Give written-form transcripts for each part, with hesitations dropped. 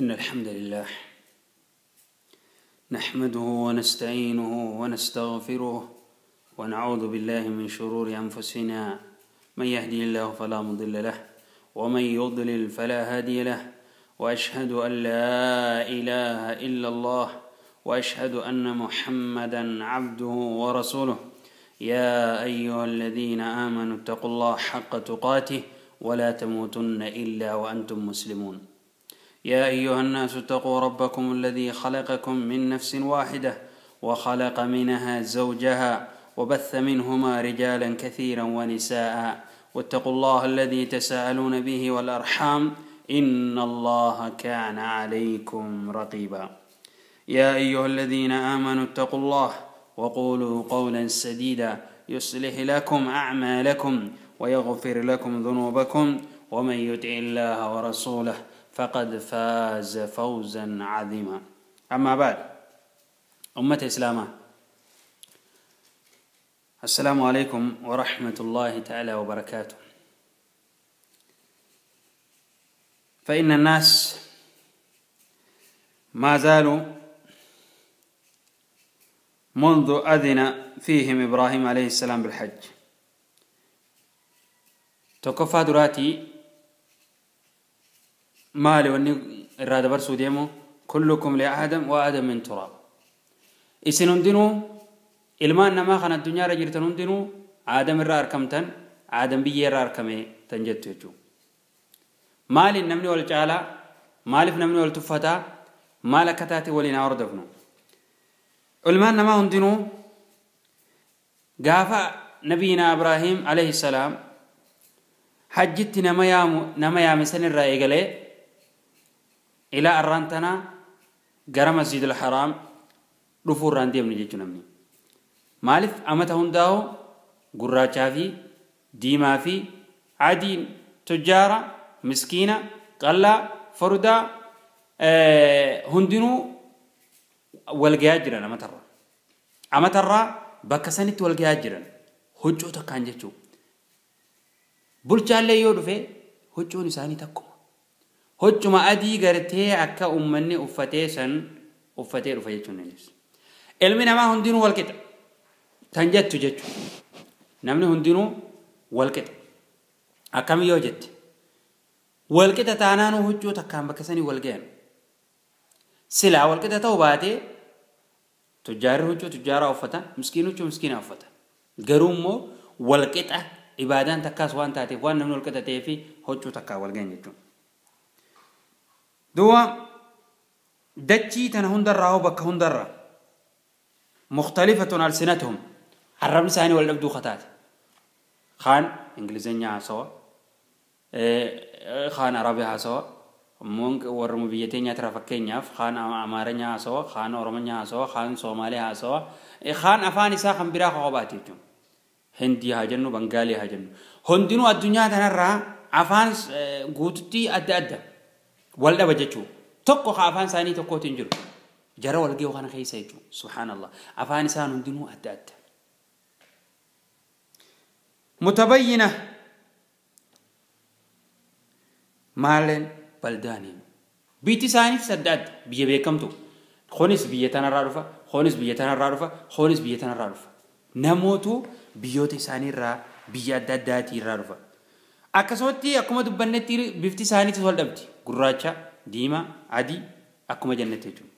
إن الحمد لله نحمده ونستعينه ونستغفره ونعوذ بالله من شرور أنفسنا، من يهدي الله فلا مضل له ومن يضلل فلا هادي له، وأشهد أن لا إله إلا الله وأشهد أن محمدا عبده ورسوله. يا أيها الذين آمنوا اتقوا الله حق تقاته ولا تموتن إلا وأنتم مسلمون. يا أيها الناس اتقوا ربكم الذي خلقكم من نفس واحدة وخلق منها زوجها وبث منهما رجالا كثيرا ونساء، واتقوا الله الذي تساءلون به والأرحام إن الله كان عليكم رقيبا. يا أيها الذين آمنوا اتقوا الله وقولوا قولا سديدا يصلح لكم أعمالكم ويغفر لكم ذنوبكم، ومن يطع الله ورسوله فقد فاز فوزا عظيما. أما بعد، أمة إسلامة، السلام عليكم ورحمة الله تعالى وبركاته. فإن الناس ما زالوا منذ أذن فيهم إبراهيم عليه السلام بالحج. تكفى دراتي مالي وني الرادة برسو ديمو كلكم لآدم وآدم من تراب. إسنون دينو إلمان نما خان الدنيا رجلتنون دينو آدم الرار كمتن آدم بيي الرار كمي تنجتو جو. مالي نمني والجالة مالي نمني والتفتا مالكتاتي ولينا وردفنو. علمان نما هندنو قافا نبينا إبراهيم عليه السلام حجت نما يام سن الرأي قلي إلى أرانتنا قرى مسجد الحرام رفور راندي من جيتو نمني مالف أمتا هنداو قراچا في ديما في عدين تجارة مسكينة قلا فردا هندنو walgayaa jiran amatarraa bakka sanitti walgayaa jiran huccuu takkaan jechuu. Bulchaallee yoo dhufe huccuun isaanii takkuma huccuma adii gartee akka ummanni uffatee san uffatee dhufa jechuun innis ilmi namaa hundinuu walqixa tan jettu jechuu. Namni hundinuu walqixa akkami yoo jette walqixa taanaanuu huccuu takkaan bakka sanii walgayan. Silaa walqixa ta'uu baatee tujjaarri huccuu tujjaaraa uffata, miskiin huccuu miskiinaa uffata. Garuu immoo walqixa ibaadaan takkaas waan taateef waan namni walqixa ta'ee fi huccuu takkaa walgahan jechuudha. Duuba dachii tana hundarraa hoo bakka hundarraa mukhtalifatun alsinatuhum arrabni isaanii wal dhabduu kataate. Kaan Ingilizeenyaa haasawa, kaan Arabii haasawa, warra biyya teenyaa fakkeenyaaf kaan Amaaranya haasawa, kaan Oromonya haasawa, kaan Soomaalee haasawa, kaan afaan isaa kan biraa qofaati jechuudha. Hindii haa jennu, Bangaalii haa jennu. Hundinuu addunyaa tanarraa afaan guututti adda adda wal dhaba jechuudha. Tokko ka afaan isaanii tokkootiin jiru. Jara wal ga'u kana keessa jechuudha. Subhaanallah. Afaan isaan hundinuu adda adda. Mutabayyina maaleen baldaaniin biitti isaaniif adda adda biyya beekamtu. Kunis biyya tanarraa dhufa, kunis biyya tanarraa dhufa, kunis biyya tanarraa dhufa. Namootu biyyoota isaaniirraa biyya adda addaatii irraa dhufa. Akkasumatti akkuma dubbannetti bifti isaaniitis wal dhabdi. Gurraacha, diimaa, adii akkuma jennetti jechuudha.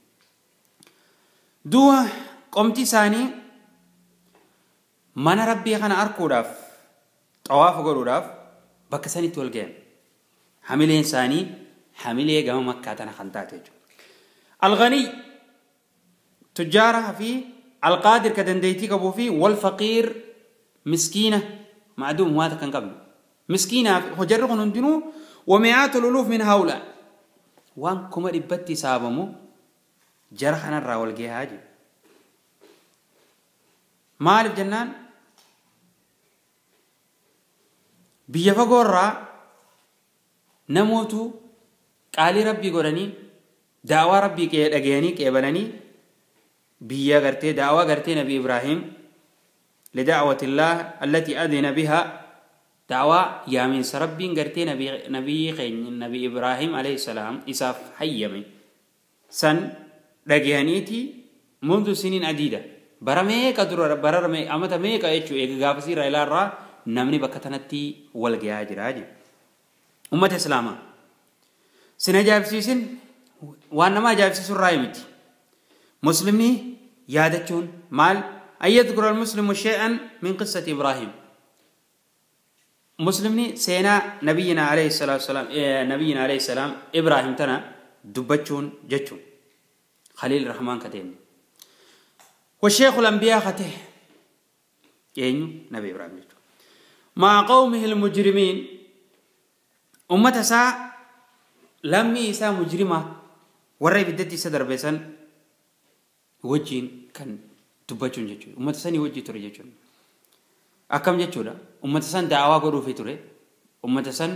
Duuba qomti isaanii mana rabbii kana arkuudhaaf xawaafa godhuudhaaf bakka sanitti wal gahan. Hamileen isaanii hamilee gama makkaa tana kan taate jechuudha. Alghanii tujjaaraa fi alqaadir ka dandeettii qabuu fi walfaqiir miskiina macduum waa takka hin qabne. Miskiinaa fi hojarri kun hundinuu wami'aatu luluuf min haula waan 100,000 saabamu jara kanarraa wal gahaa jiru. Maaliif jennaan biyya fagoorraa namootu qaalii rabbii godhanii daawaa rabbii dhagayanii qeebalanii biyya gartee daawaa gartee Nabi Ibraahim lida'wati Allah allati adina biha Da'waa yaamiinsa Rabbiin gartee nabii keenya Nabi Ibraahim alayhi salaam isaaf hayyame san dhagahaniiti mundu siniin adiida bara meeqa dura bara amata meeqa jechuu eega gaafasii irraa ilaarraa namni bakka tanatti wal gahaa jira jedhu. Ummata Islaamaa sin ajaa'ibsiisin waan nama ajaa'ibsiisu irraa miti. Muslimni yaadachuun maal? An yadhkura al-muslimu shay'an min qissati Ibraahim. Muslimni seenaa nabiyyina alayhi salaatu wasalaam nabiyyina alayhi salaam Ibraahim tana dubbachuun jechuun Khaliil Rahmaan kateenne. والشيخ الأنبياء خته ينو نبي إبراهيم مع قومه المجرمين أمة سا لم يسا مجرمة ورّي بدتي صدر بيسان وجين كان دبچون جچو أمة سني وجي تري جچو أكم جچو لا أمة سن دعوة قرو في تري أمة سن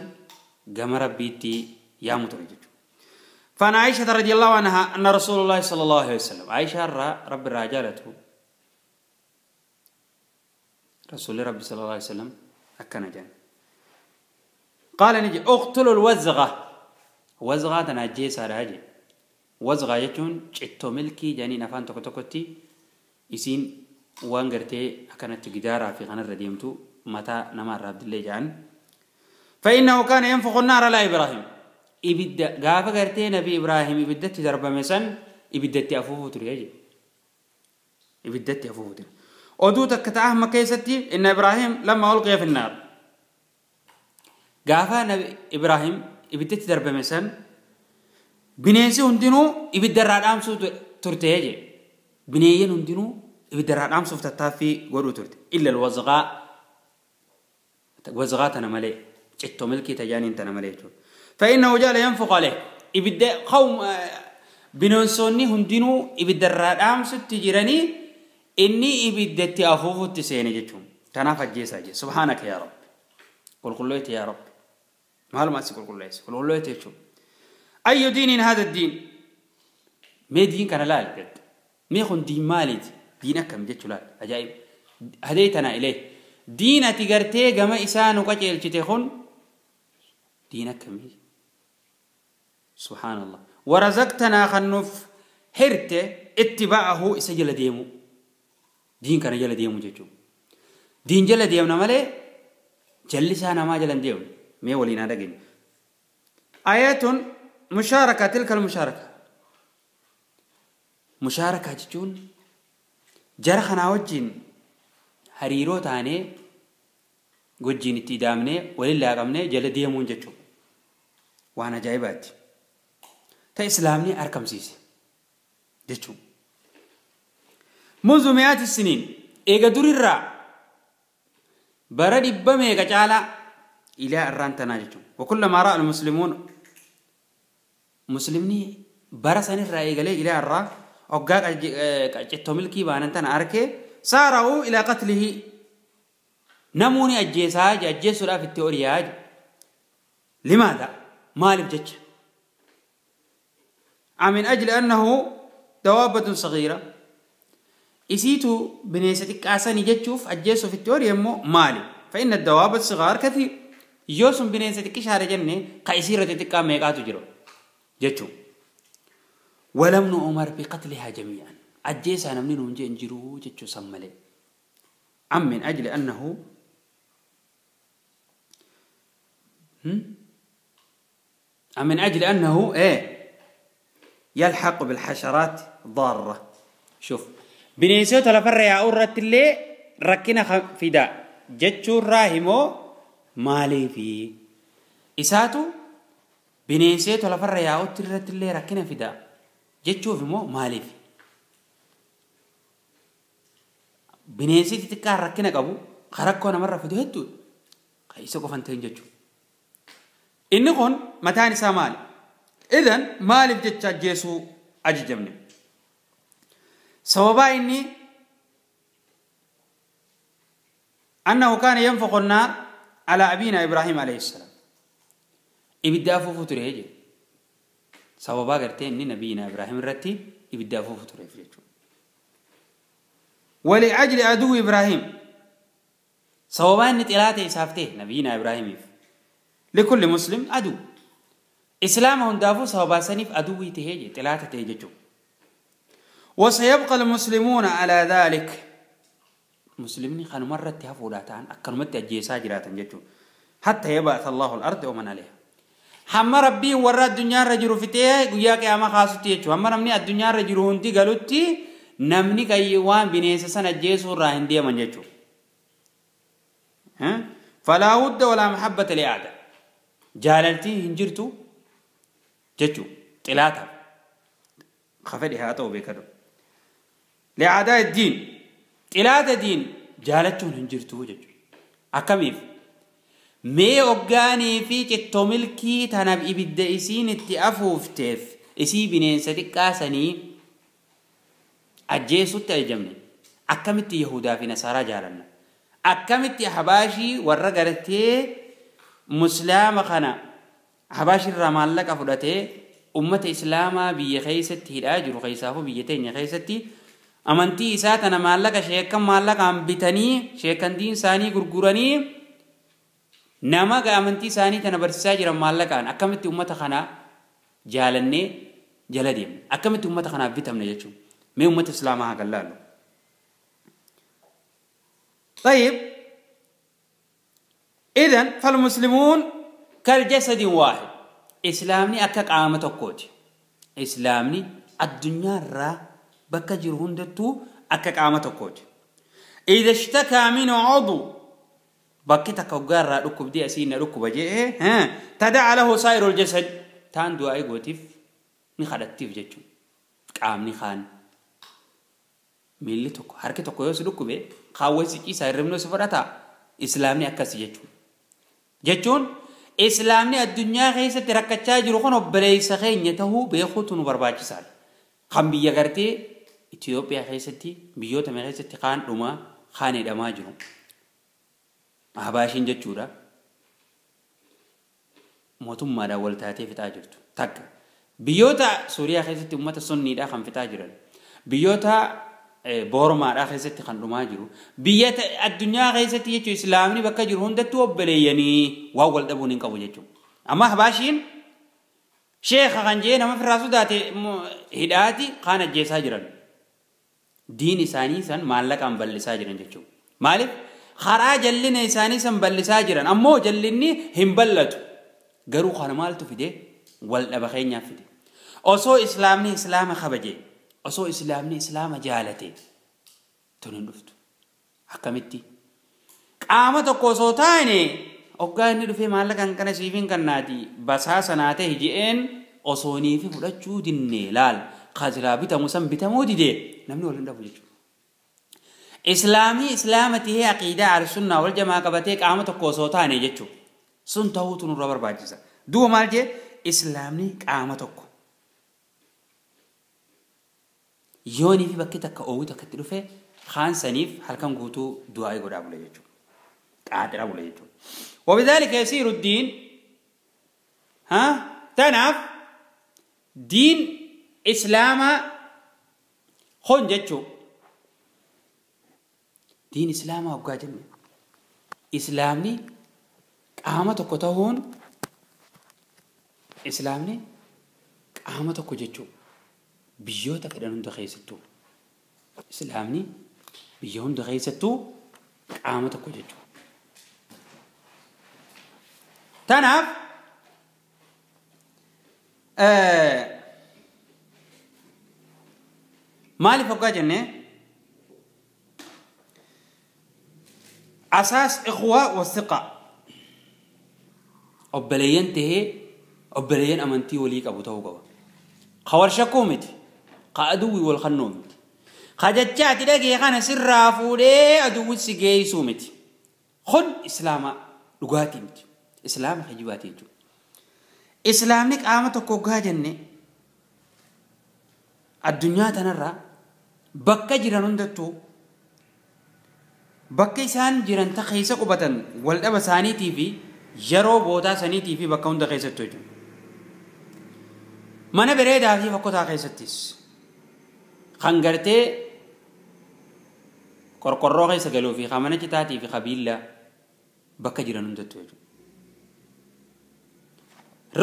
جمر بيتي يا متري جچو. فعن عائشة رضي الله عنها أن رسول الله صلى الله عليه وسلم عائشة رب الرجالته رسول رب صلى الله عليه وسلم أكن جان قال نجي اقتلوا الوزغة وزغة تنجي سراجي وزغة يجون جتو ملكي جاني نفان توكو توكوتي يسين وانغرتي أكنت جدارة في غنر رديمتو متى نما رب الله جان فإنه كان ينفخ النار على إبراهيم إبدا غافة غرتي نبي إبراهيم إبدت درب مسن إبدت أفوه تريجي إبدت أفوه تري أدو تكتاه مكيستي إن إبراهيم لما ألقي في النار غافة نبي إبراهيم إبدت درب مسن بنيسي هندنو إبد الرادام سو ترتيجي بنيين هندنو إبد الرادام سو تتافي غرو ترتي إلا الوزغاء وزغاء تنملي جتو ملكي تجانين تنملي فإنه جعل ينفق عليه إبدا قوم بنونسوني هندنو إبدا الرادام ست جيراني إني إبدتي أفوف التسيني جتهم تنافى جيسا جي سبحانك يا رب قل قلويت يا رب ما هل ما أسي قل قلويت قل قلويت يجتهم أي دين هذا الدين ما دين كان لا الجد ما يخون دين مالي دينك كم جتشو لا عجائب هديتنا إليه دين تجرتي جما إسان وقتل تخون دينك كم سبحان الله ورزقتنا خنف حرت اتباعه سجل ديمو دين كان جل ديمو جتشو دين جل ديمنا مالي جلسانا ما جل ديمو ما ولينا دقين آيات مشاركة تلك المشاركة مشاركة جتشون جرخنا وجين هريرو تاني وجين اتدامني ولله قمني جل ديمو جتشو وانا جايبات تا إسلامني أركم سيسي جتشو منذ مئات السنين إيغا دور الرا برد بميغا جالا إلى الرانتنا جتشو وكلما رأى المسلمون مسلمني برسن الرا إيغا لي إلى الرا أوغا جتو ملكي باننتنا أركي سارعوا إلى قتله نموني أجيساج أجيسو لا في التورياج لماذا؟ مالف جتش من أجل أنه دوابة صغيرة إسيتو بنيستك آساني جتشوف أجيسو في التوريا مو مالي فإن الدواب الصغار كثير يوسم بنيستك شهر جنة قيسيرة تتكا ميقاتو جرو جتشو ولم نؤمر بقتلها جميعا أجيسا نمنين ونجي انجرو جتشو سمالي أم من أجل أنه من أجل أنه إيه يلحق بالحشرات ضارة. شوف بنيسيو تلفر يا أورت اللي ركنا فداء جتشو راهمو مالي في إساتو بنيسيو تلفر يا أورت اللي ركنا فداء جتشو في مو مالي في بنيسيو تتكار ركنا قبو خرقونا مرة فدو هدو قيسو قفنتين جتشو إني خون متاني سامالي إذن مالف جتشا جيسو أججمني سببا إني أنه كان ينفق النار على أبينا إبراهيم عليه السلام إبدا فوفو تريجي سببا قرتين إني نبينا إبراهيم رتي إبدا فوفو تريجي ولأجل عدو إبراهيم Sababaa inni xilaata isaaf ta'e nabiyyiina Ibraahimiif. Likulli muslim aduu. Islaama hundaafuu sababaa saniif aduwwii tahee jee xilaata ta'e jechuudha. وسيبقى المسلمون على ذلك. مسلمين خانوا مرة تهفوا أكنمت أجيسا جراتا جتو حتى يبعث الله الأرض ومن عليها. حما ربي ورا الدنيا رجل فتيه وياك يا ما خاصتي جتو. حما نمني الدنيا رجل هندي قالوتي نمني كيوان بنيس سنة جيسو راهندي من جتو. ها فلا ود ولا محبة لأعداء. جالتي هنجرتو جتو تلاتة خفدي هاتو بكدو لأعداء الدين تلاتة دين جالتون هنجرتو جتو أكميف مي أوغاني في تتوملكي تنب إبدا إسين اتأفوفتف إسي بنين ستكاسني أجيسو تأجمني أكمت يهودا في نصارى جالنا أكمت حباشي ورقرتي مسلم خنا حباشي الرمال لك أفرته أمة إسلاما بيخيستي الأجر خيسافو بيتين خيستي أمنتي إساتنا مالك شيكا مالك عم بتني شيكا دين ساني غرغراني نما أمنتي ساني تنبرسا جرا مالك عن أكمت أمة خنا جالني جلديم أكمت أمة خنا بتم نجتشو مي أمة إسلاما هكذا. طيب إذن فالمسلمون كالجسد واحد. إسلامني أكاك عامة كوتي إسلامني الدنيا را بكا جرهون دتو أكاك عامة كوتي. إذا اشتكى منه عضو بكتك وقارة ركب دي أسينا ركب جيه ها تدعى له سائر الجسد تان دعاء قوتيف نخدتيف جتشو قامني خان ملي tokko harki tokko yoo si dhukkube kaawwee si ciisaa hirribni si fudhata. Islaamni akkasi jechuun jechuun islaamni addunyaa keessatti rakkachaa jiru kun obboleessa keenya tahuu beekuutu nu barbaachisaadha. Kan biyya gartee Itoophiyaa keessatti biyyoota mee keessatti kaan dhumaa kaan hidhamaa jiru. Habaashiin jechuudha mootummaadhaan wal taatee fixaa jirtu. Takka biyyoota Suuriyaa keessatti uummata sunniidhaa kan fixaa jiran biyyoota boormaadhaa keessatti kan dhumaa jiru biyya addunyaa keessatti jechuun islaamni bakka jiru hundattuu obboleeyyanii waan wal dhabuun hin qabu jechuudha. Amma habaashiin sheekha kan jee nama firraa sodaate hidhaati kaan ajjeesaa jiran diin isaanii san maallaqaan bal'isaa jiran jechuudha. Maaliif karaa jallina isaanii san bal'isaa jiran ammoo jallinni hin bal'atu garuu kana maaltu fide wal dhaba keenyaaf fide. Osoo islaamni islaama kabaje osoo islaamni islaama jaalate tun hin dhuftu. Akkamitti qaama tokko osoo taane hoggaa inni dhufee maallaqaan kana siifin kannaati basaasa naa ta'e je'een osoo niifi fudhachuu dinne laal kasilaa bitamu san bitamuu dide namni wal hin dhabu jechuudha. Islaamii islaama tahee aqiidaa al-sunnaa wal jamaa qabatee qaama tokko osoo taane jechuudha. Sun ta'uutu nurra barbaachisa. Duuba maal jee islaamni qaama tokko. Yoonii fi bakki takka oowwi takka itti dhufe kaan saniif halkan guutuu du'aa godhaa bula jechuudha. Qaadira bula jechuudha. وبذلك يسير الدين ها تناف دين إسلام خون جتشو دين إسلام أبقى جنة إسلامني قامة كتهون إسلامني قامة كجتشو بيوتا كدنون دخيستو إسلامني بيون دخيستو قامة كجتشو تناف مالي فوقا جنة أساس إخوة والثقة أبليين تهي أبليين أمنتي وليك أبو توقع خوار شكومتي قادوي والخنومتي خجتشاتي لقي خانا سر فولي أدوي سجي سومتي خن إسلاما لغاتي متي إسلام خجواتي جو إسلامك آمتو كوغا جنة الدنيا تنرى بكا جيران هندتو بكا إسان جيران تخيسة قبطن والأبا ساني تي في يرو بوتا ساني تي في بكا هند خيسة توجو من بريدا في فكوتا خيسة تيس خنگرتي قرقرو خيسة قلو في خامنة تاتي في خبيلة Bakka jiran hundattuu jechuudha.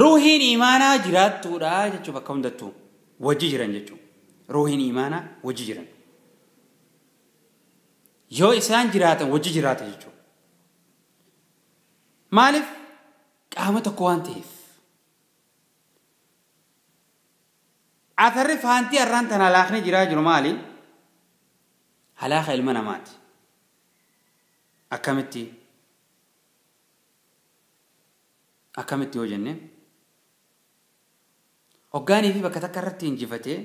Ruuhiin imaanaa jiraattuudha jechuudha bakka hundattuu wajji jiran jechuudha. Ruuhiin imaanaa wajji jiran. Yoo isaan jiraatan wajji jiraata jechuudha. Maaliif qaama tokko waan ta'eef. Atarri faantii har'aan tana halaakni jiraa jiru maali? Halaaka ilma namaati. Akkamitti? Akkamitti yoo jenne hoggaanii fi bakka takka irratti injifatee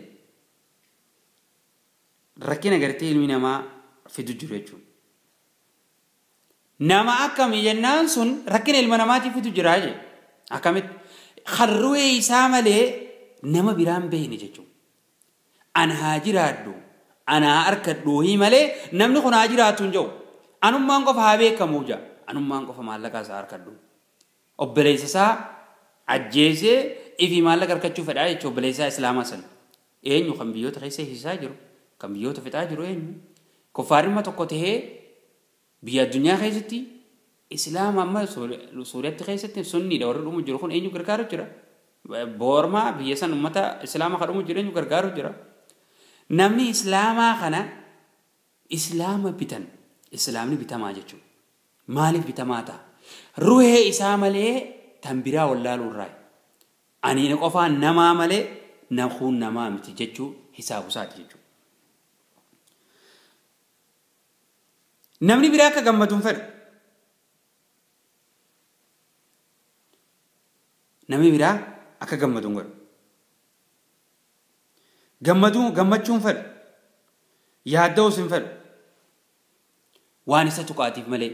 rakkina gartee ilmi namaa fidu jiru jechuudha. Nama akkamii jennaan sun rakkina ilma namaatiif fidu jiraa jee. Akkamitti? Harruwee isaa malee nama biraan beekne jechuudha. An haa jiraadhu, ana haa arkadhu malee namni kun haa jiraatu hin jiru. Anummaan qofa haa beekamu jaa. Anummaan qofa maallaqa isaa arkadhu. Obboleessa isaa ajjeesee ifii maallaqa harkachuu fedhaa jechuudha obboleessa isaa islaamaa sana. Eenyu kan biyyoota keessa hiisaa jiru, kan biyyoota fixaa jiru eenyu? Kuffaarummaa tokko tahee biyya addunyaa keessatti islaama amma Suuriyaatti keessatti sunniidha warri dhumu jiru kun eenyu gargaaru jira? Boormaa biyya san uummata islaama kan dhumu jiru eenyu gargaaru jira? Namni islaamaa kana islaama bitan, islaamni bitamaa jechuudha. Maaliif bitamaa ta'a? Ruhee isaa malee tan biraa wallaaluu irraa. Ani qofaan namaa malee nakuun namaa miti jechuu hisaabu isaati jechuudha. Namni biraa akka gammadu hin fedhu. Namni biraa akka gammadu hin godhu. Gammaduu gammachuu hin fedhu. Yaadda'uus hin fedhu. Waan isa tuqaatiif malee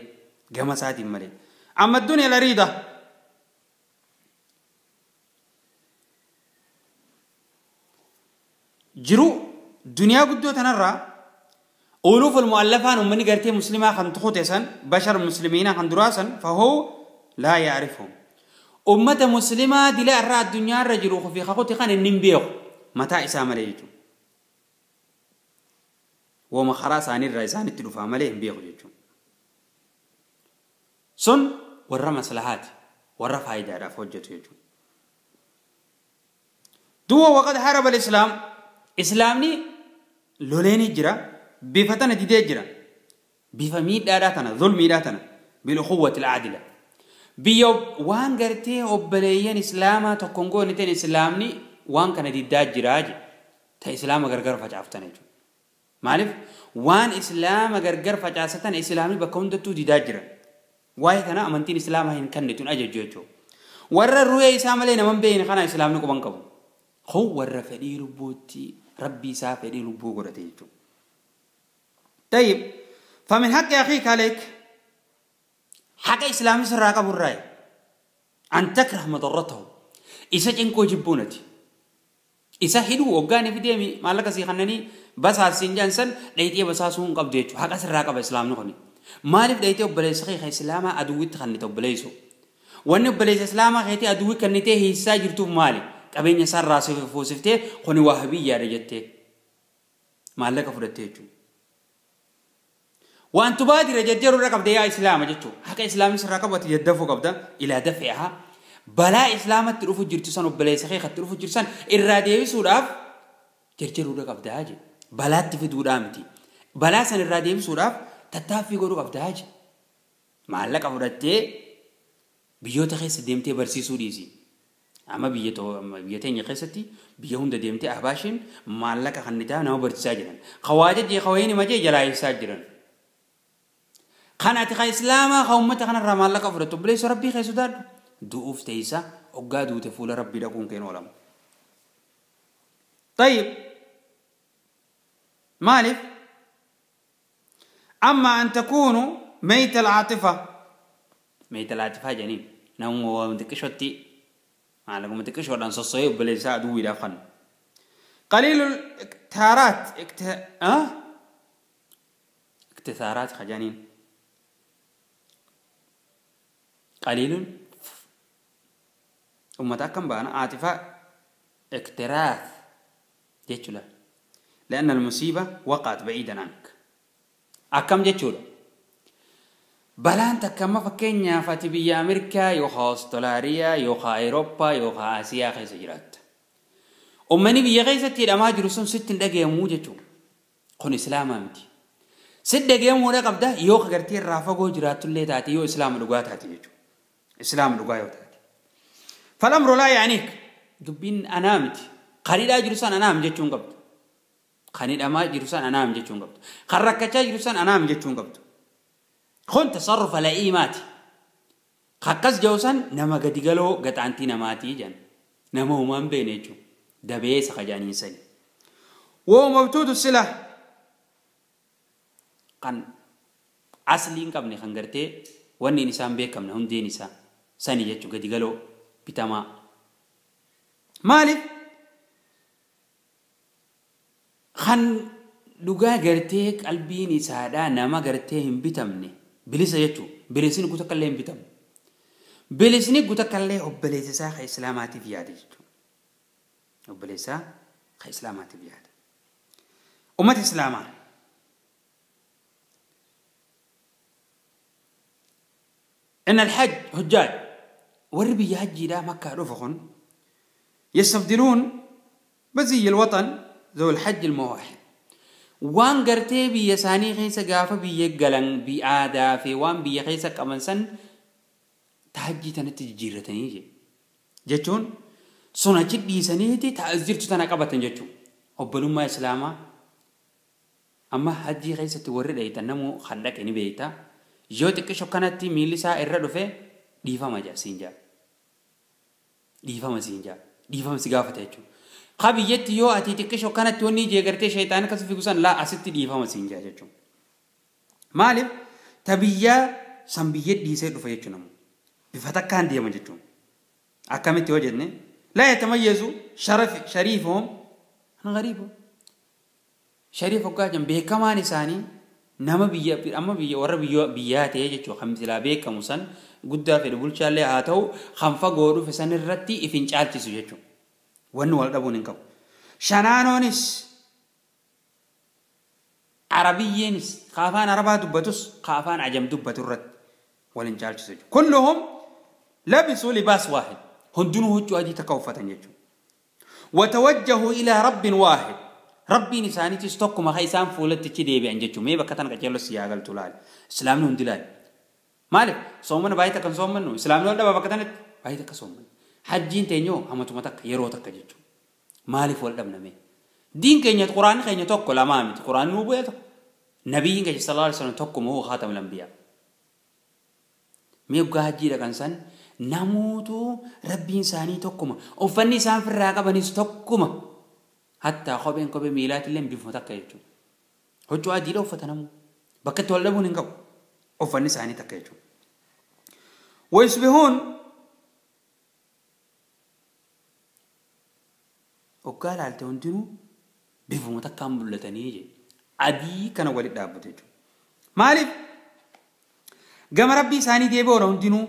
gama isaatiin malee. Amma addunyaa lariida. Jiru duniyaa guddoo tanarraa ألوف المؤلفان ومن قرتي مسلمة خن تخوتسن بشر مسلمين خن دراسن فهو لا يعرفهم. أمة مسلمة دلا الرا الدنيا الرجل في خطوتي خن النبيخ متى إسام ليجو وما خلاص عن الرئيسان التلفا مليه بيخ جيجو سن ورا مصلحات ورا فايدة را فوجته يجو دو وقد حارب الإسلام إسلامني لوليني جرا بفتنة ديجرا بفميد دارتنا ظلم دارتنا بالأخوة العادلة بيو وان قرتي أبليين إسلاما تكونغو نتين إسلامني وان كان دي داجراج تا إسلام غرغر فجافتنا جو مالف وان إسلام غرغر فجاستن إسلامي بكون دتو دي داجرا واي كان أمنتين إسلام هين كنتون أجج جو ورا الرؤية إسلام لنا من بين خنا إسلام نكو بنكبو هو ورا فدي ربوتي ربي سافدي ربو غرتي جو. طيب فمن حق أخيك عليك حق إسلامي سراك أبو الرأي أن تكره مضرته إذا جنكو جبونتي إذا هدو وقاني في ديمي ما لك سيخنني بس هالسنجان سن ليتي بس هاسون قبضيتو حق سراك أبو إسلام نخني مالف ليتي أبليس خيخ إسلاما أدوي تخني أبليسو وأن أبليس إسلاما خيتي أدوي كنتي هي ساجرتو مالي قبين يسار راسي فوسفتي خني وهبية رجتي ما لك فرتيتو وأن تبادر جدير الرقب ديا إسلام جتو حق إسلام الرقب وتجدفو قبدا إلى دفعها بلا إسلام تروفو جرتسان وبلا سخيخ تروفو جرتسان الراديو سوراف جرجر الرقب داجي بلا تفيد ودامتي بلا سن الراديو سوراف تتافي قرو قبدا ما لك أفرتي بيوت خيس ديمتي برسيسو ديزي أما بيتين يخيستي بيهون ديمتي أحباشين ما لك خنتا نو برساجرن خواجد يخويني ما جي جلاي ساجرن خانات خا إسلاما خا خنا رمال لك أفرتو بليس ربي خيسو دار دوف تيسا أقادو تفول ربي لكون كين ولم. طيب مالف أما أن تكونوا ميت العاطفة ميت العاطفة جنين نوم متكشوتي على متكشوت أن صصيب بليس عدوي دافن قليل الاكتارات اكتثارات خجانين قليل أمتا كم بانا عاطفة اكتراث جيتشولا لأن المصيبة وقعت بعيدا عنك أكم جيتشولا Balaan takka amma fakkeenyaaf ati biyya Ameerikaa yookaan Awustiraaliyaa yookaan Awurooppaa yookaan Asiyaa keessa jiraatta. Uummanni biyya keessatti hidhamaa jiru sun sitti hin dhaga'amuu jechuudha. Kun Islaamaa miti. Sitti dhaga'amuudha qabda yoo gartee irraa fagoo jiraattullee taate yoo Islaama dhugaa taate jechuudha. Islaama dhugaa yoo taate. Falamru laa yaaniik dubbiin anaa miti. Kan hidhaa jiru san anaam jechuun qabdu. Kan hidhamaa jiru san anaam jechuun qabdu. Kan rakkachaa jiru san anaam jechuun qabdu. Kun tasarrufa la'iimaati. Akkas jiru san nama gadi galoo gaxaantii namaatii jedhan. Nama uumaan beene jechuudha. Dabeessa kajaaniin sani. Woo mabtuutu sila kan aslii hin qabne kan gartee wanni isaan beekamne hundeen isaa sani jechuudha gadi galoo bitamaa. Maaliif? Kan dhugaa gartee qalbiin isaadhaa nama gartee hin bitamne bilisa jechuudha. Bilisni guutuu akka illee hin bitamu. Bilisni guutuu akka illee obboleessa isaa kan Islaamaatiif yaada jechuudha. Obboleessa kan Islaamaatiif yaada. Uummata Islaamaa. إن الحج حجاج والربي حجي لا مكة رفق يستبدلون بزي الوطن ذو الحج الموحد وان قرتي بي ساني خيسا قافة بي قلن بي آدا في وان بي خيسا كمان سن تحجي تنتي جيرتني جتون سنة جدي سنيتي تأزيرت تناقبة جتون أبلو ما إسلاما أما حجي خيسا تورد أي تنمو خلق إني بيتا yoo xiqqisho kanatti miilli isaa irra dhufe dhiifama jaa siin jaa. Dhiifama siin jaa. Dhiifama si gaafata jechuudha. Haa biyyatti yoo ati xiqqisho kanatti wanni ijee gartee shayitaana akkas fiigu san laa asitti dhiifama siin jaa jechuudha. Maaliif ta biyyaa san biyya dhiisee dhufa jechuudha namu. Bifa takkaan deema jechuudha. Akkamitti yoo jenne laa yatamayyazu shariifuhum an gariibuhum. Shariif hoggaa jedhan beekamaan isaanii nama biyya amma biyya warra biyyaa ta'e jechuudha kan silaa beekamu san guddaa fedhu bulchaallee haa ta'u kan fagoo dhufe san irratti if hin caalchisu jechuudha. Wanni wal dhabuun hin qabu. Shanaanoonis Arabiyyeenis ka afaan Arabaa dubbatus ka afaan Ajam dubbatu irratti wal hin caalchisu jechuudha. Kulluhum labisuu libaas waahid hundinuu huccuu adii takka uffatan jechuudha. Watawajjahuu ilaa rabbin waahid. Rabbiin isaaniitis tokkuma kan isaan fuulatti deebi'an jechuudha. Mee bakka tana qajeeloo si yaagaltu laali. Islaamni hundi laali. Maaliif? Soomana baay'ee takka hin soomannu. Islaamni wal dhabaa bakka tanatti baay'ee takka soomannu. Hajjiin teenyoo hamatuma takka yeroo takka jechuudha. Maaliif wal dhabna mee? Diin keenya quraanni keenya tokko lamaa miti. Quraanni nuu bu'ee tokko. Nabiyyiin keenya sallallahu alaihi wasallam tokkuma hoo khaatamul anbiyaa. Mee waggaa hajjii dhaqan san namootu rabbiin isaanii tokkuma. Uffanni isaan firraa qabanis tokkuma. Hatta kopheen kophee miilaatillee bifuma takka jechuudha. Huccuu adiidha uffata namu. Bakka itti wal dhabuun hin qabu. Uffanni isaanii takka jechuudha. Wayusbihuun hoggaa ilaalte hundinuu bifuma takkaan mul'atanii jedhe. Adii kana walitti dhaabbatu jechuudha. Maaliif? Gama rabbii isaanii deebi'uudha hundinuu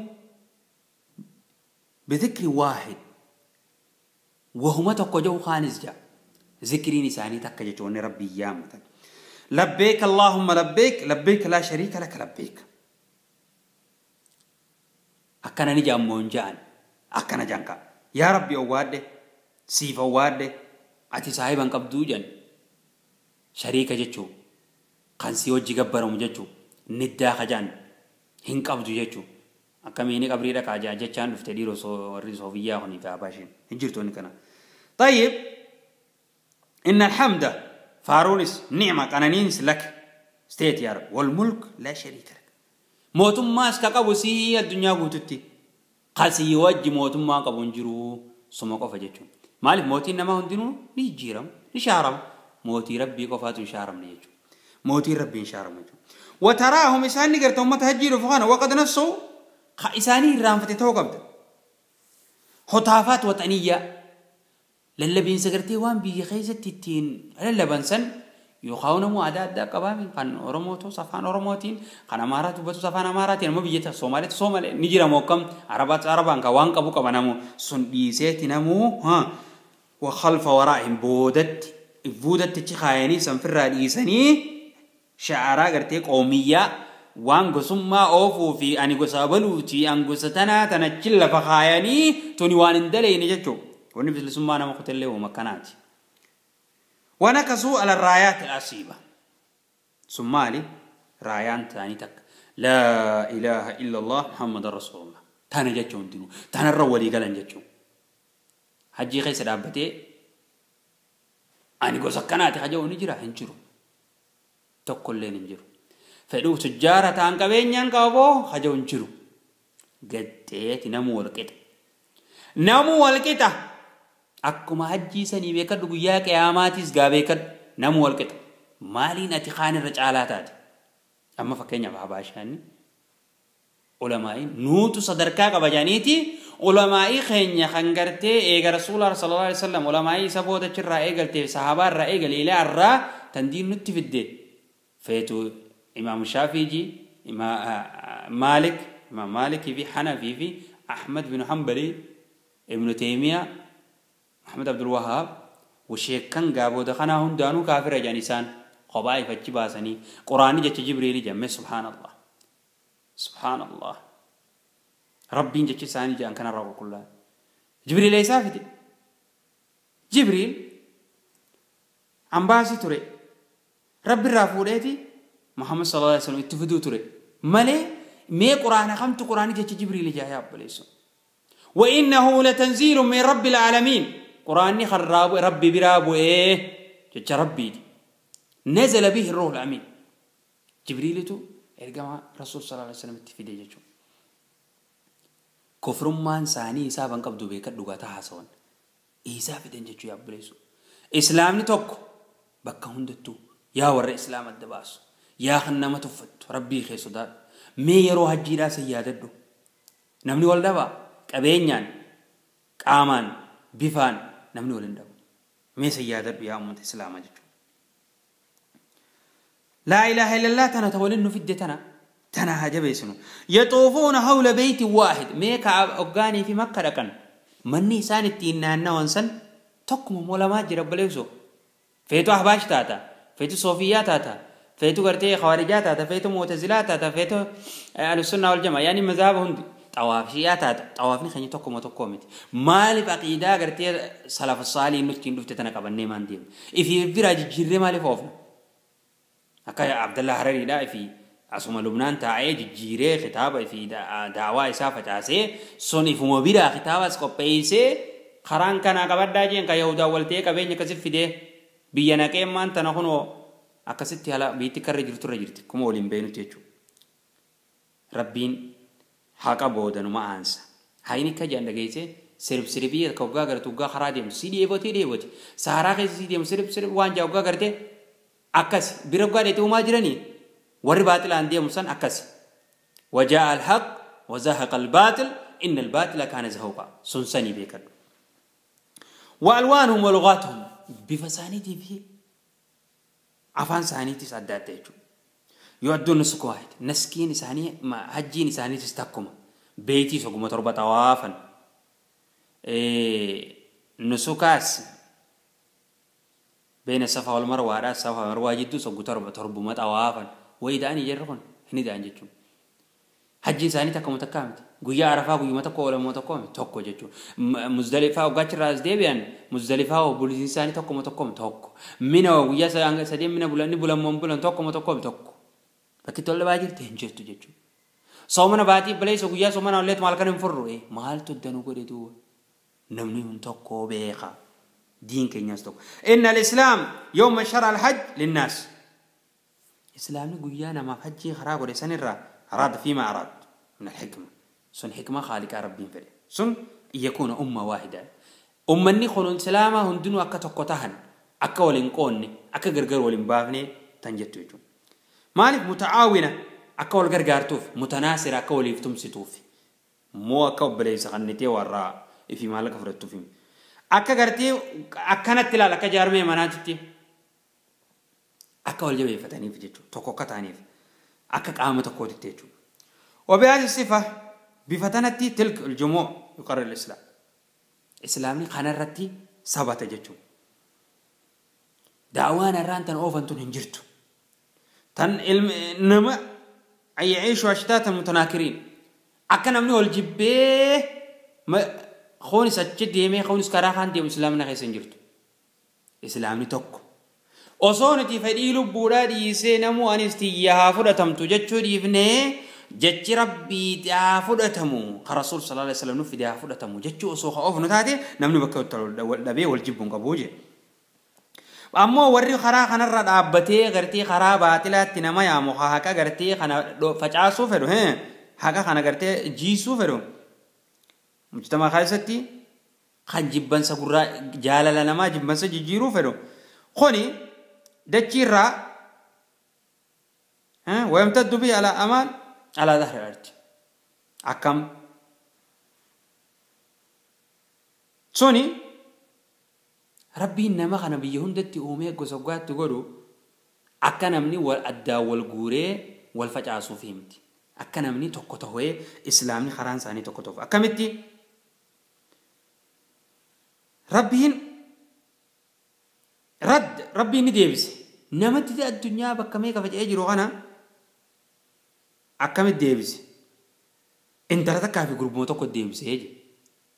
bidhikri waahid wahuma tokko jedhu kaanis jedha. ذكرين إساني تكا جتوني ربي يا متن لبيك اللهم لبيك لبيك لا شريك لك لبيك أكنا نجا مونجان أكنا جانكا يا ربي أواد سيف أواد أتي صاحبا قبضو جن شريك جتشو كان سيو جيغبرم جتشو ندا خجان هن قبضو جتشو أكميني قبري لك عجا جتشان رفتديرو سوفيا هوني في أباشين هجرتوني كنا طيب إن الحمد فارونس نعمة قنانينس لك ستيت يا رب والملك لا شريك لك موتم ما اسكقبو سي الدنيا قوتتي قال سي يوجي موتم ما قبون جرو سمقو فجتشون مالك موتي نما هندنو نيجيرم نشارم موتي ربي قفاتو شارم نيجو موتي ربي شارم نيجو وتراهم إساني قرتهم متهجيروا فخانا وقد نفسه إساني رامفتي توقبت خطافات وطنية للبين سكرتي وان بي خيزة تتين للبن سن يخاون مو عداد دا قبامين كان أورموتو صفان أورموتين كان أمارات وبتو صفان أماراتين ما بيجي صومالي صومالي نجرا موكم عربات عربان كوان كابو كبنامو سن بيسيت نمو ها وخلف ورائهم بودت بودت تشخايني سنفر رئيسني شعرا قرتي قومية waan gosummaa oofuu fi ani gosa abaluuti an gosa tanaa tanachi lafa kaayanii tuni waan hin dalayne jechuudha. Wanni bilisummaa nama kutallee uuma akkanaati. ونكسوا على الرايات الأصيبة. ثم رايان تاني تك لا إله إلا الله محمد رسول الله. تانا جاتشون دينو تانا الرولي قالن جاتشون. حجي خيس دابتي أنا قصة كناتي حاجة ونجرا هنجرو تقول لين نجرو. فلو تجارة تان كبين ينكابو حاجة ونجرو. قديت نمو الكتا نمو الكتا. Akkuma hajjii sanii beekadhu guyyaa qiyaamaatis gaa beekadhu namu wal qixa. Maaliin ati kaan irra caalaa taate? Amma fakkeenyaaf Habashaanni ulamaa'iin nuutu sadarkaa qaba jedhaniiti ulamaa'ii keenya kan gartee eega Rasuula sallallahu alaihi wasallam ulamaa'ii isa booda achirraa eegaltee sahaabaa irraa eegale ilaa irraa tan diin nutti fidde feetu Imaam Shaafiiji, Imaam Maalik fi Hanafii fi Ahmad bin Hanbali, Ibn Taymiyaa, محمد عبد الوهاب وشيكان قابو دخنا هم دانو كافر جانسان قبائل فتشباسني قرآن جت جبريل جمع سبحان الله سبحان الله ربي جت ساني جان كان الرب كلها جبريل ليس فيدي جبريل عم باسي تري رب الرافوريتي محمد صلى الله عليه وسلم اتفدو تري ملي مي قرآن خمت قرآن جت جبريل جاء يا أبليس وإنه لتنزيل من رب العالمين قرآني خراب ربي برابو إيه جت ربي دي. نزل به الروح الأمين جبريل تو إرجع رسول صلى الله عليه وسلم اتفيدي جتشو كفر مان ساني إسابن قبضو بيك دوغاتا حسون إساب دين جتشو يا بليسو إسلام نتوك بكا هندتو يا ور إسلام الدباس يا خنما تفت ربي خيسو دار مي يرو هجيرا سياددو نمني والدبا qabeenyaan qaamaan bifaan namni waliin dhabu mee sayyaadadhu yaa uummata islaamaa jechuudha. Laa ilaaha illallah tana ta waliin nu fidde tana tana haa jabeessinu. Yaxuufuuna hawla beeyti waahid mee kaaba hoggaanii fi makka dhaqan manni isaan ittiin naannawan san tokkuma moolamaa jira obboleessoo. Feetu ahbaash taata, feetu soofiyyaa taata, feetu gartee khawaarijaa taata, feetu mu'tazilaa taata, feetu ahlusunnaa wal jamaa yaani mazhaba hundi. طواف شيئات طوافني خني توكو ما توكو مت مالي عقيدة قرتي سلف الصالح نتكين دفت تنا قبلني ما نديم إفي براج جري مالي فوفنا أكا عبد الله هرري لا إفي عصوم لبنان تاعي جيري خطاب إفي دعوة إسافة عسي سون إفو مبيرا خطاب سكوبيسي خران كان قبل داجين كيهودا ولتي كبين كسف في ده بيانا كيمان تنخونو أكستي هلا بيتكرر جرت رجرت كم أولين بينو تيجو ربين haqa boodanuma aansa hayni ka jedhan dhageesse sirb sirbii akka waggaa gartu waggaa karaa deemu si dheebote dheebote saaraa keessa si deemu sirb sirb waan jaa waggaa garte akkas bira waggaa dheete uumaa jiranii warri baaxilaan deemu san akkas wajaa alhaq wazahaqa albaaxil inna albaaxila kaana zahuqa sun sanii beekadhu waalwaanuhum walugaatuhum bifa isaaniitii fi afaan isaaniitis adda adda jechuudha. يؤدون نسك واحد نسكين إساني ما هجين إساني تستقوم بيتي سقوم تربة طوافا نسكاس بين الصفا والمروة راس الصفا والمروة جدو سقوم تربة تربة ما طوافا وإذا أني جرخون هني ده أنجتهم هجين إساني تقوم تكامت قويا عرفة قويا ما تقوم ولا ما تقوم تقو جتشو مزدلفة وقاتش راس ديبيان مزدلفة وبوليس إساني تقوم تقوم تقو منا وقويا سديم منا بولان بولان من بولان تقوم تقوم تقو Bakki tola baay'ee jirti hin jirtu jechuudha. Soomana baatii baleessa guyyaa soomana olleetu maal kan hin furru maaltu danuu godhetu namni hun tokko beeka diin keenyas tokko. Inna al-islaam yooma shara al-hajj linnaas. Islaamni guyyaa namaaf hajjii karaa godhe sanirraa araada fiima araad min al-hikma. Sun hikma khaaliqaa rabbiin fedhe. Sun yakuuna umma waahida. Ummanni kun islaama hundinuu akka tokko tahan akka waliin qoonne akka gargar waliin baafne tan jettu jechuudha. مالك متعاونة أكول غرغرتوف متناصرة أكول يفتم ستوف مو أكو بليس خنتي ورا في مالك فرتوف أكا غرتي أكنت لا لك جارمي مناتتي أكول جبي فتاني في جتو توكو كتاني أكا قامة كوتي تيجو وبهذه الصفة بفتنتي تلك الجموع يقرر الإسلام إسلامني خنرتي ثبت جتو دعوانا رانتن أوفنتون هنجرتو تن علم نما أن يعيشوا أشتاتا متناكرين. أكن أمني والجبه خونس أتشدي خونس كراهان دي إسلامنا خيسن جرتو. إسلامني توك. Osoo nuti fedhii lubbuudhaa dhiisee namuu anis tiyya haa fudhatamtu jechuu dhiifnee jechi rabbii haa fudhatamu kan rasuul sallallahu alaihi wasallam nuuf fide haa fudhatamu jechuu osoo of nu taate namni bakka wal dhabee wal jibbuun qabu je. Ammoo warri karaa kanarra dhaabbatee gartee karaa baatilaatti nama yaamu haqa gartee kana facaasuu fedhu haqa kana gartee jiisuu fedhu mujtamaa keessatti kan jibbansa gurraa jaalala namaa jibbansa jijjiiruu fedhu kuni دجيرا ويمتد به على أمان على ظهر الأرض أكم سوني ربي إنما خنا بيهون دتي أمي قصقات تقولوا أكنمني والأدا والجوري والفجعة صوفيمتي أكنمني تقطعه إسلامي خران ساني تقطعه أكملتي ربي رد ربي نديبس نمت الدنيا بكمية فجأة يجرو أنا أكمل ديبس انت رتك في جروب متوقع ديبس هيجي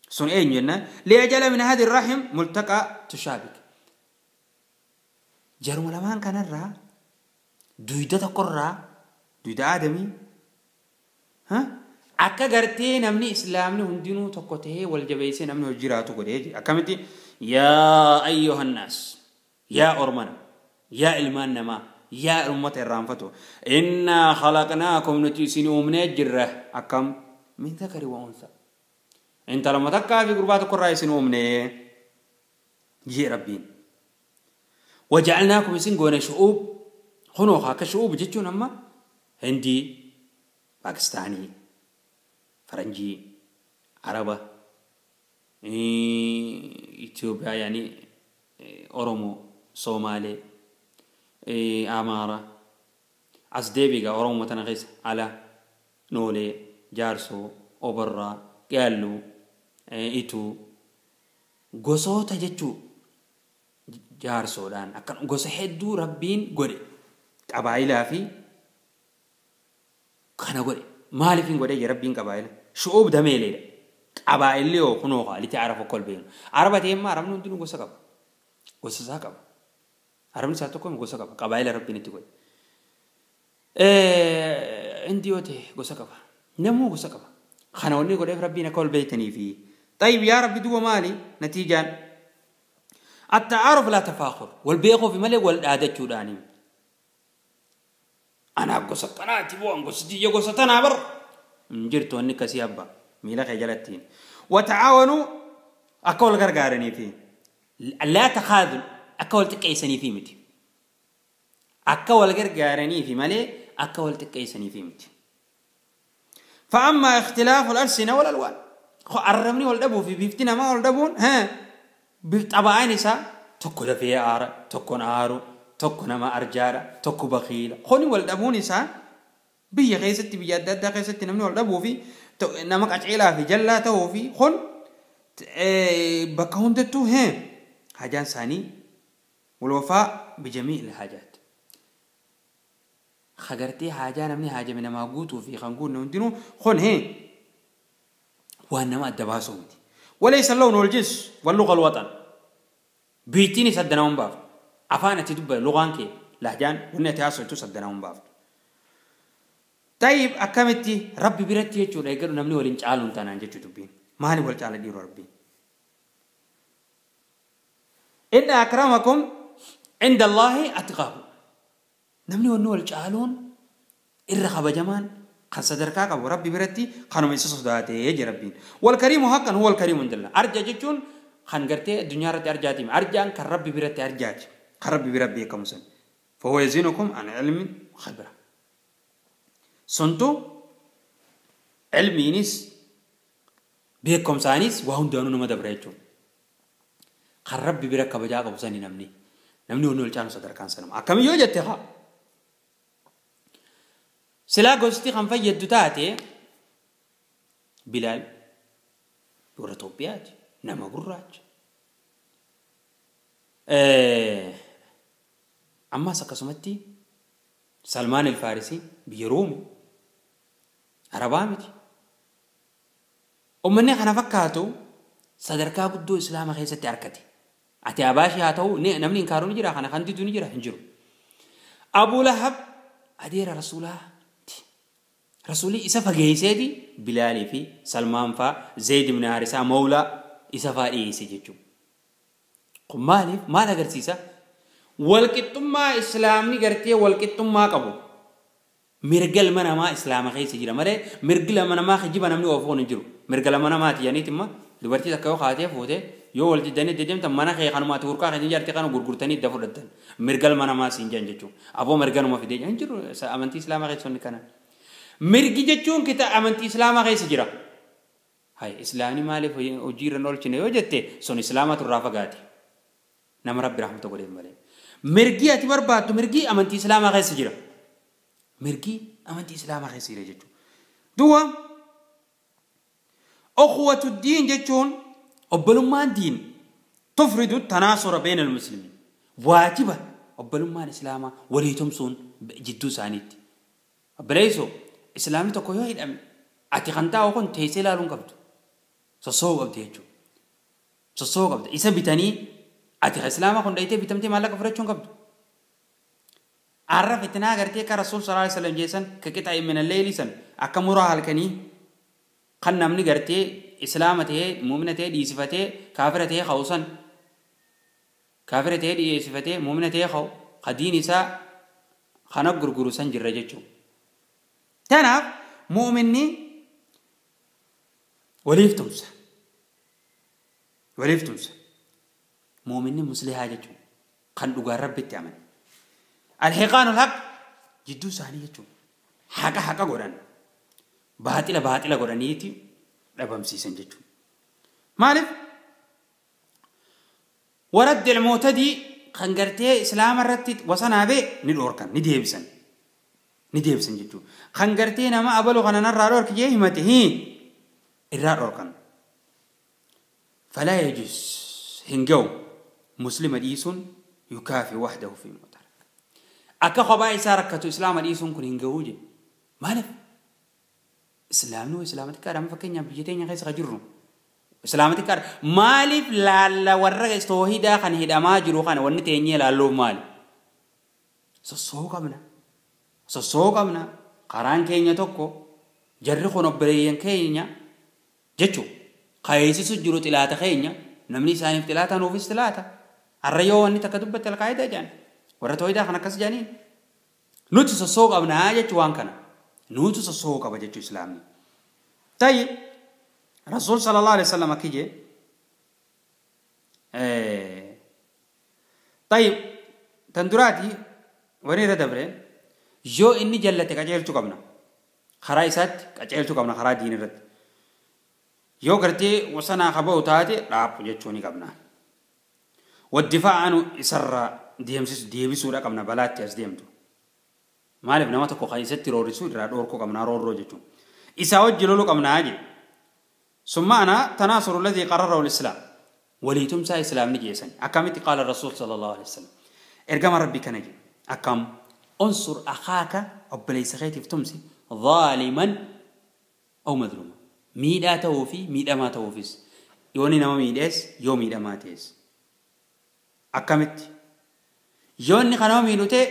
سون ايه جنة ليجعل من هذه الرحم ملتقى تشابك جرم لمان كان الرا دويدة تقرا دويدة آدمي ها أكا غرتين أمني إسلامني هندينو تقوته والجبيسين أمني هجراتو قد أكملتي يا أيها الناس يا أرمنا يا إلمان نما يا أمة الرامفتو إنا خلقناكم نتيسين أمنا جرة أكم من ذكر وأنثى أنت لما تكا في قربات الرئيسين أمنا جي ربين وجعلناكم سنقون شعوب خنوخا كشعوب جتشون أما هندي باكستاني فرنجي عربة إثيوبيا يعني أورومو صومالي أمارة أصدبيغا أورومو تنغيس على نولي جارسو أوبرا قالو إتو gosoota jechuu jaarsoodhaan akkan gosa hedduu rabbiin godhe qabaayilaa fi kana godhe maaliif hin godhe rabbiin qabaayila shu'uub dameeleedha qabaayilli yoo kunoo qaaliti arafa kolbeenu araba ta'emmaa arabni hundinuu gosa qaba gosa isaa qaba arabni isaa tokko gosa qaba qabaayila rabbiin itti godhe hindi yoo ta'e gosa qaba namuu gosa qaba kana wanni godheef rabbiin akka ol beeytanii fi طيب يا ربي دو مالي نتيجة التعارف لا تفاخر والبيخو في ملك والعادة جوداني أنا قصة قناتي بو أنقص دي قصة أنا بر جرتو أنك سيابا ميلا خجلتين وتعاونوا أقول غرغارني فيه لا تخاذل أقول تكيسني في متي أقول غرغارني في ملي أقول تكيسني في متي فأما اختلاف الألسنة والألوان عربني والدبو في بيفتنا ما والدبون ها بطبعين إسا تكو دفيع آرا تكو نارو تكو نما أرجارا تكو بخيلة خوني والدبون إسا بي غيستي بي أدادا غيستي نمني والدبو في نمك أجعلها في جلاته في خون بكون دتو ها حاجان ثاني والوفاء بجميع الحاجات خجرتي حاجان نمني حاجة من ما قوتو في خنقول نوندينو خون هي وأنما الدباسومتي وليس اللون والجنس واللغة الوطن بيتيني سدناهم باف عفانة تدب لغانك لهجان ونتي أسوي تسدناهم باف طيب أكملتي ربي برتي يجوا يقولوا نمني ولنجعلون تانا نجوا تبين ما هني ولنجعل دير ربي إن أكرمكم عند الله أتقاكم نمني ونولجعلون الرخبة جمان خن صدركا قبو ربي برتي خنو ميسوس داتي يجي ربين والكريم حقا هو الكريم عند الله ارجا جچون خن غرتي الدنيا رتي ارجاتي ارجان كان ربي برتي ارجاج خن ربي بربي كمسن فهو يزينكم عن علم خبره سنتو علمينيس بكم سانيس وهم دانو نما دبريچو خن ربي بركه بجا قبو سني نمني نمني ونول چانو صدركان سنم اكم يو جتي خا سلا قصتي خنفة يدو تاتي بلال ورا توبيات نما قراج أما سكسمتي سلمان الفارسي بيرومي Arabaa miti. Uummanni kana fakkaatu sadarkaa guddoo Islaama keessatti argate. Ati abaashii haa ta'u namni hin kaaru ni jira kana kan didu ni jira hin jiru. Abuu Lahab adeera Rasuulaati. Rasuulli isa fageesseeti Bilaalii fi Salmaan faa Zayd ibn Haarisaa Mawlaa isa faa dhiyeesse jechuudha. Kun maaliif maal agarsiisa? Walqixxummaa Islaamni gartee walqixxummaa qabu. Mirga ilma namaa Islaama keessa jira malee mirgi ilma namaa kijiba namni oofuun hin jiru. Mirga ilma namaati jedhaniiti immoo dubartii takka yoo kaatee fuutee yoo wal diddanii deddeemtan mana kee kanumaati hurkaa keenya ijaarte kana gurgurtanii idda fudhattan. Mirga ilma namaa siin jedhan jechuudha. Aboo mirga numa fidee hin jiru amantii Islaamaa keessa inni kana. Mirgi jechuun kita amantii Islaamaa keessa jira. Hay Islaamni maaliif hojii irra oolchine yoo jette sun Islaamatu irraa fagaate. Nama Rabbi rahmata godheef malee. Mirgi ati barbaaddu mirgi amantii Islaamaa keessa jira. Mirgi amantii Islaamaa keessa jira jechuudha. Du'a أخوة الدين jechuun obbolummaan diin tufridu tanaasura bayna al-muslimiin. Waajiba obbolummaan Islaamaa walii tumsuun jidduu isaaniitti. Obboleessoo Islaamni tokko yoo hidhame ati kan taa'u kun teessee ilaaluun qabdu. Sossoo'uu qabdi jechuudha. Sossoo'uu qabda. Isa bitanii ati Islaamaa kun dhayitee bitamtee maallaqa fudhachuu hin qabdu. Arra fitinaa gartee akka Rasuul sallallahu alaihi wasallam jeessan ka qixaa min al-layli san akka muraa halkanii kan namni gartee Islaama ta'ee muumina ta'ee dhiisifatee kaafira ta'ee ka'u san kaafira ta'ee dhiisifatee muumina ta'ee ka'u qadiin isaa kana gurguru san jirra jechuudha. Tanaaf muuminni waliif tumsa. Waliif tumsa. Muuminni muslihaa jechuudha. Kan dhugaan Rabbitti amane. Alhiqaanul haq jidduu isaanii jechuudha. Haqa haqa godhan. Baaxila baaxila godhaniiti dhabamsiisan jechuudha. Maaliif? Waraddi al-mu'tadii kan gartee Islaama irratti wasanaa bee ni dhoorkan, ni deebisan. Ni deebisan jechuudha. Kan gartee nama abalu kana narraa dhoorki jee himate irraa dhoorkan. Falaa yajuz hin ga'u muslima dhiisuun yukaafi wahdahu fi mu'tarak. Akka kophaa isaa rakkatu Islaama dhiisuun kun hin ga'uu jedhe. Maaliif? Islaamni Islaama xiqqaadha. Fakkeenyaaf biyya teenya keessa kan jirru. Islaama xiqqaadha. Maaliif laalla warra toohidaa kan hidhamaa jiru kana wanni teenyee laalluuf maali? Sossoo'uu qabna. Sossoo'uu qabna. Karaan keenya tokko jarri kun obboleeyyan keenya jechuudha. Kaayesisu jiru xilaata keenya namni isaaniif xilaata nuufis xilaata. Har'a yoo wanni takka dubbatte alqaayidaa jedhan warra toohidaa kan akkas jedhaniin nuti sossoo'uu qabnaa jechuu waan kana. Nuti sossoo'uu qaba jechuu Islaamni. طيب رسول صلى الله عليه وسلم كيجي طيب تندراتي وني ردبره جو إني جلتك قجيلتو قبنا خرايسات قجيلتو قبنا خرا دين رد يو قرتي وسنا خبو تاتي راب جچوني قبنا والدفاع عنه يسر ديمسس ديبسو قبنا بلاتي اس ديمتو مالف نما تكو خايستي رورسو را دوركو قبنا رورو جچو إسا وجلولو قبنا أجي ثم أنا تناصر الذي قرره الإسلام وليتمسى إسلام نجيسن أكامت قال الرسول صلى الله عليه وسلم إرقام ربي كنجي أكام انصر أخاك أبليس خيتي في تمسي ظالما أو مظلوما ميدا توفي ميدا ما توفيس يوني نما ميدس يو ميدا ما تيس أكامت يوني خنما ميدوتي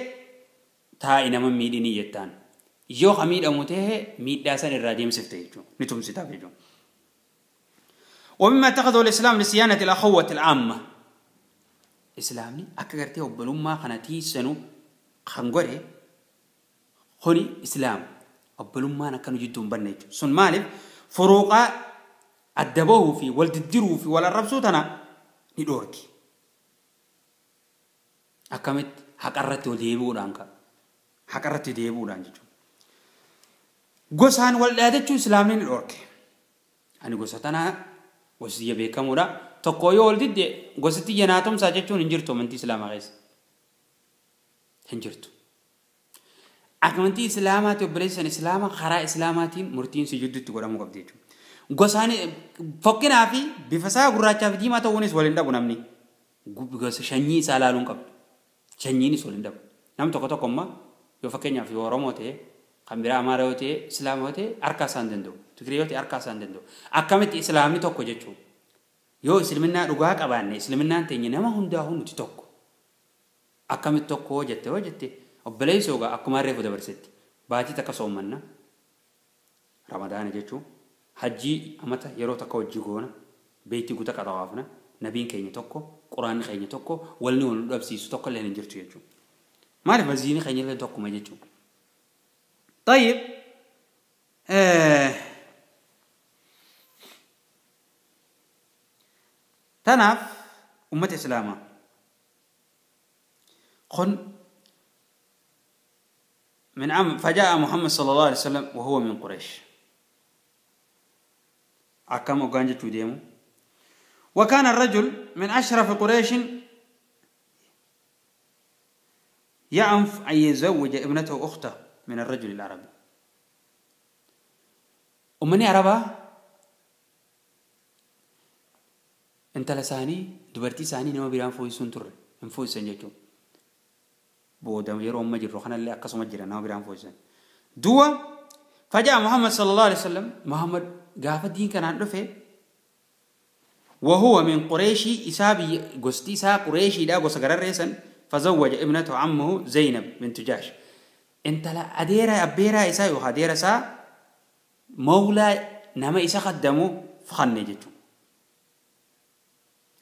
تا إنما ميديني يتان yoo ka miidhamu ta'e miidhaa san irraa deemsifte jechuudha ni tumsitaaf jechuudha. ومما اتخذه الإسلام لصيانة الأخوة العامة إسلامني akka gartee obbolummaa kana tiisanu kan godhe kuni Islaam obbolummaan akka nu jidduu hin banne jechuudha. Sun maaliif furuuqaa adda bahuu fi wal diddiruu fi wal arrabsuu tana ni dhoorki. Akkamitti haqarratti wal deebi'uudhaan ka'a. Haqarratti deebi'uudhaan jechuudha. Gosaan wal dhaadachuu Islaamni ni dhoorke. Ani gosa tanaa gosiyya beekamuudha. Tokko yoo wal didde gosatti janaa tumsaa jechuun hin jirtu amantii Islaamaa keessa. Hin jirtu. Amantii Islaamaati obboleessan Islaama karaa Islaamaatiin murtiin si jidduutti godhamuu qabdi jechuudha. Gosaan fokkinaa fi bifa isaa gurraachaa fi diimaa ta'uunis wal hin dhabu namni. Gosa sanyii isaa ilaaluu hin qabdu. Sanyiinis wal hin dhabu. Namni tokko tokko immoo yoo fakkeenyaaf yoo Oromoo ta'e Kan biraa Amaara yoo ta'e Islaama yoo ta'e harkaa isaan danda'u. Tigree yoo ta'e harkaa isaan danda'u. Akkamitti Islaamni tokko jechuudha. Yoo isliminnaa dhugaa qabaanne isliminnaan teenya nama hundaa'uu nuti tokko. Akkamitti tokko jette yoo jette obboleessi yookaan akkuma reefu dabarsetti baatii takka soommanna. Ramadaana jechuun hajjii amata yeroo takka hojii goona beektii guuta qaxawaafna nabiin keenya tokko quraanni keenya tokko walni wal dhabsiisu tokko illee hin jirtu jechuudha. Maaliif maziini keenya illee tokkuma jechuudha. طيب تناف أمة إسلاما قل من عام فجاء محمد صلى الله عليه وسلم وهو من قريش أكام أغانجة توديمو وكان الرجل من أشرف قريش يعنف أن يزوج ابنته أخته من الرجل العربي. أمني عربة انت لساني دبرتي ساني نما بيران فويسون تر انفويسن جيتو بودا يرو مجر روحنا اللي أقصو مجر نما بيران فويسن دوا فجاء محمد صلى الله عليه وسلم محمد قاف الدين كان عنده فيه وهو من قريشي إسابي قستي سا قريشي دا قص قرر ريسن فزوج ابنته عمه زينب بنت جاش انت لا أديرا أبيرا إسا يوخ سا مولى نما إسا خدمو فخني جتو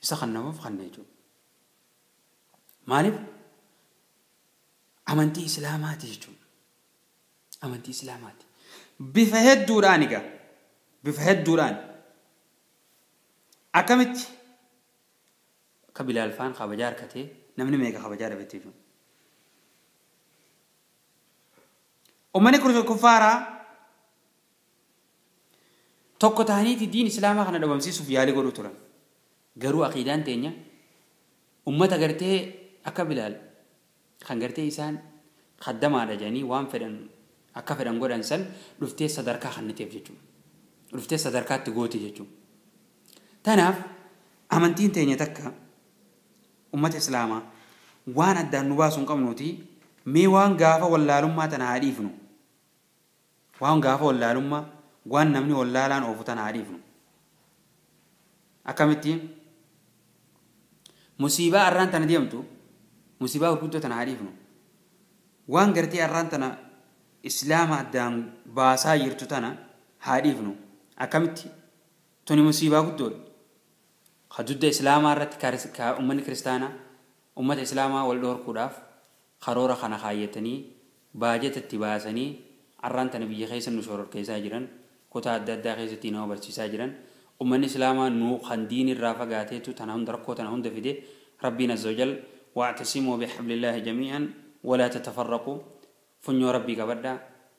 إسا خدمو فخني جتو مالف أمنتي إسلاماتي جتو أمنتي إسلاماتي بفهد دورانيكا بفهد دوران أكمت قبل ألفان خبجار كتي نمني ميكا خبجار بتيجو Uummanni kuffaaraa tokko ta'aniiti diin islaamaa kana dhabamsiisuuf yaalii godhu turan. Garuu aqiidaan teenya uummata gartee akka Bilaal kan gartee isaan kaddamaadha jedhanii waan fedhan akka fedhan godhan san dhuftee sadarkaa kanniteef jechuudha. Dhuftee sadarkaatti gooti jechuudha. Tanaaf amantiin teenya takka uummata islaamaa waan addaan nu baasuu hin qabnuuti mee waan gaafa wallaalummaa tana haa dhiifnu. Waan gaafa wallaalummaa waan namni wallaalaan oofu tana haa dhiifnu. Akkamitti musiibaa arraan tana deemtu musiibaa gurguddoo tana haa dhiifnu. Waan gartee arraan tana islaama addaan baasaa jirtu tana haa dhiifnu. Akkamitti tuni musiibaa guddoodha. Hadudda islaamaa irratti uummanni kiristaanaa uummata islaamaa wal dhorkuudhaaf karoora kana kaayyatanii baajata itti baasanii arraan tana biyya keessa nu shororkeessaa jiran kutaa adda addaa keessatti nama barsiisaa jiran uummanni islaamaa nu kan diin irraa fagaateetu tana hunda rakkoo tana hunda fide rabbiin azza wajal واعتصموا بحبل الله جميعا ولا تتفرقوا فنيو ربي قبدا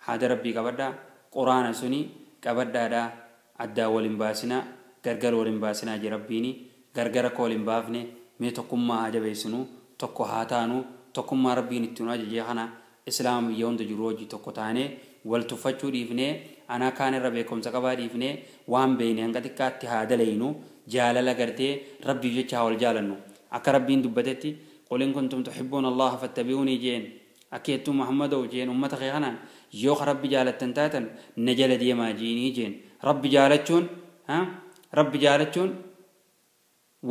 هذا ربي قبدا قرآن سني قبدا دا أدى ولنباسنا غرغر ولنباسنا جي ربيني غرغر كولنبافني مي تقوم هاجبيسنو تقو هاتانو tokkummaa rabbiin itti nu ajajee kana islaama biyya hunda jiru hojii tokko taanee wal tuffachuu dhiifnee anaa kaan irra beekumsa qabaa dhiifnee waan beekne hanga xiqqaatti haa dalaynu jaalala gartee rabbiif jecha haa wal jaalannu akka rabbiin dubbatetti qul in kuntum tuhibbuuna allaha fattabi'uunii jeen akka jettuu muhammadoo jeen ummata kee kanaan yoo ka rabbi jaalattan taatan na jala deemaa jiinii jeen rabbi jaalachuun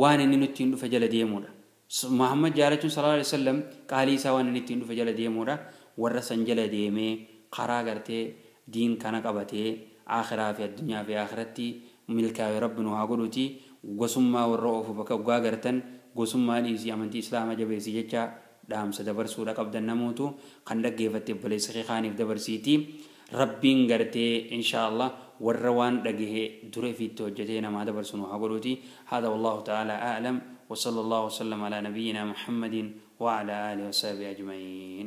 waan inni nutti hin dhufe jala deemuudha. محمد جالتون صلى الله عليه وسلم قال إيسا وأن نتين دفع جل ديمورا ورسن جل ديمي قرا قرتي دين كان قبتي آخرة في الدنيا في آخرتي ملكا ربنا هاقولتي وسما والرؤوف بك وقاقرتن وسما ليسي أمنتي إسلام جبيسي جتشا دام سدبر سورة قبل نموتو خندق جيفتي بليس خاني في دبر سيتي ربين قرتي إن شاء الله والروان لقيه دري في توجتين ما دبر سنو هاقولتي هذا والله تعالى أعلم وصلى الله وسلم على نبينا محمد وعلى آله وصحبه أجمعين.